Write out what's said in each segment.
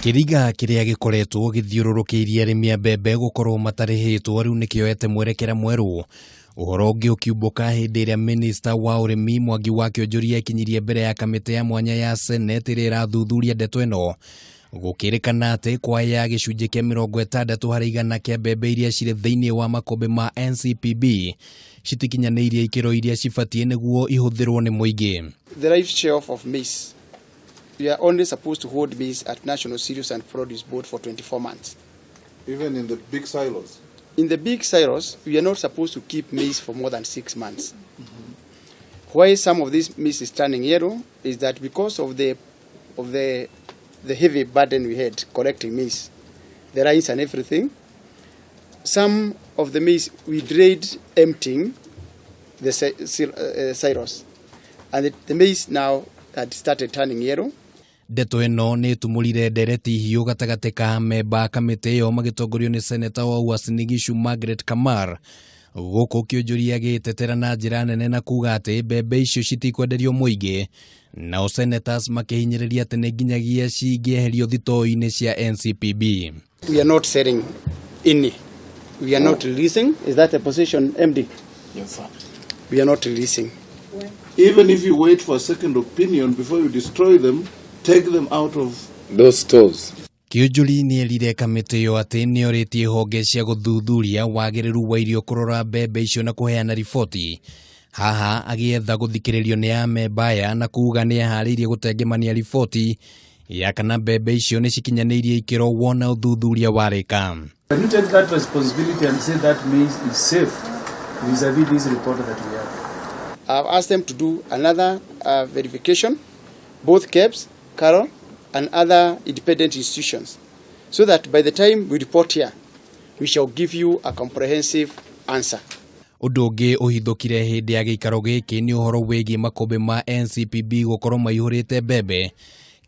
Kĩriga kĩrĩa gĩkoretwo gĩthiũrũrũkĩirie arĩmi a mbembe gũkorwo matarĩhĩtwo rĩu nĩkĩoete mwerekera mwerũ. Ũhoro ũngĩ ũkiumbũka hĩndĩ ĩrĩa minista wa ũrĩmi Mwangi wa Kĩonjũria ekinyirie mbere ya kamĩtĩ ya mwanya ya Senate ĩrĩa ĩrathuthuria ndeto ĩno. Gũkĩrĩkana atĩ kwa ya gĩcunjĩ kĩa 60% kĩa mbembe iria cirĩ thĩinĩ wa makũmbĩ ma NCPB citikinyanĩirie ikĩro iria cibatiĩ nĩguo ihũthĩrwo nĩ mũingĩ. The life shelf of maize, we are only supposed to hold maize at National Cereals and Produce Board for 24 months. Even in the big silos? In the big silos, we are not supposed to keep maize for more than 6 months. Why some of this maize is turning yellow is that because of the heavy burden we had collecting maize, the lines and everything, some of the maize we delayed emptying the silos. And the maize now had started turning yellow. Ndeto ĩno nĩ ĩtumũrire ndereti hiũ gatagatĩ ka memba a kamĩtĩ ĩyo magĩtongorio nĩ seneta wa Uasin Gishu Margaret Kamar, gũkũ Kĩonjũria agĩtetera na njĩra nene na kuga atĩ mbembe icio citikwenderio mũingĩ, nao senators makĩhinyĩrĩria atĩ nĩ nginyagia cingĩeherio thitoo-inĩ cia NCPB. We are not selling any. We are not releasing. Is that a position, MD? Yes, sir. We are not releasing. Even if you wait for a second opinion before you destroy them, take them out of those stores. Kĩũnjũri nĩ erire kamĩtĩ ĩyo atĩ nĩ orĩtie honge cia gũthuthuria wagĩrĩru wa irio kũrora mbembe icio na kũheana riboti. Haha agĩetha gũthikĩrĩrio nĩ amemba aya na kuga nĩ eharĩirie gũtengemania riboti ya kana mbembe icio nĩ cikinyanĩirie ikĩro wona ũthuthuria warĩka. Can you take that responsibility and say that maize is safe vis-a-vis this report that we have? I've asked them to do another verification, both KEBS, KALRO, and other independent institutions, so that by the time we report here, we shall give you a comprehensive answer. Ũndũ ũngĩ ũhithũkire hĩndĩ ya gĩikaro gĩkĩ nĩ ũhoro wĩgiĩ makũmbĩ ma NCPB gũkorwo maihũrĩte mbembe.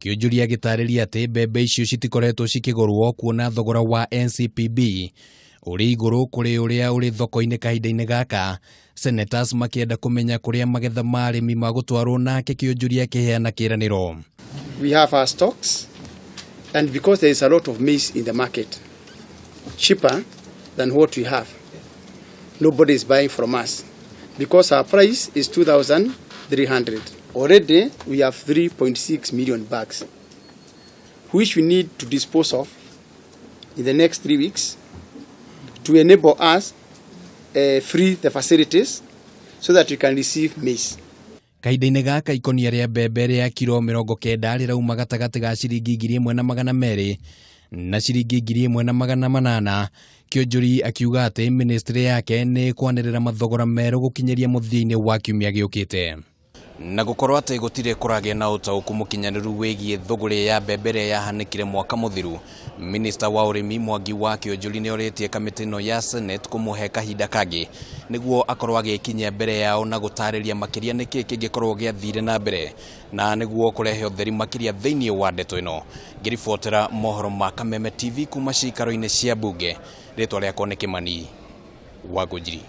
Kĩũnjũria gĩtarĩria atĩ mbembe icio citikoretwo cikĩgũrwo kuona thogora wa NCPB ũrĩ igũrũ kũrĩ ũrĩa ũrĩ thoko-inĩ kahinda-inĩ gaka. Senators makĩenda kũmenya kũrĩa magetha ma arĩmi magũtwarwo, nake Kĩũnjũria akĩheana kĩĩranĩro. We have our stocks, and because there is a lot of maize in the market, cheaper than what we have, nobody is buying from us because our price is 2,300. Already, we have 3.6 million bags, which we need to dispose of in the next 3 weeks to enable us free the facilities so that we can receive maize. Kahinda-inĩ gaka, ikonia rĩa mbembe rĩa kiro 90 rĩrauma gatagatĩ ga ciringi 1,200 na ciringi 1,800. Kĩonjũri akiuga atĩ ministry yake nĩ kwanĩrĩra mathogora merũ gũkinyĩria mũthia-inĩ wa kiumia gĩũkĩte. Na gũkorwo atĩ gũtirĩ kũragĩa na ũtaũku mũkinyanĩru wĩgiĩ thũgũrĩ ya mbembe ĩrĩa yahanĩkire mwaka mũthiru, minista wa ũrĩmi Mwangi wa Kĩonjũri nĩ orĩtie kamĩtĩ ĩno ya Senate kũmũhe kahinda kangĩ nĩguo akorwo agĩkinyia mbere yao na gũtarĩria makĩria nĩkĩ kĩngĩkorwo gĩathire na mbere na nĩguo kũrehe ũtheri makĩria thĩinĩ wa ndeto ĩno. Ngĩribotera mohoro ma Kameme TV kuma cikaro-inĩ cia mbunge, rĩtwa rĩakwa nĩ Kĩmani wa Ngũnjiri.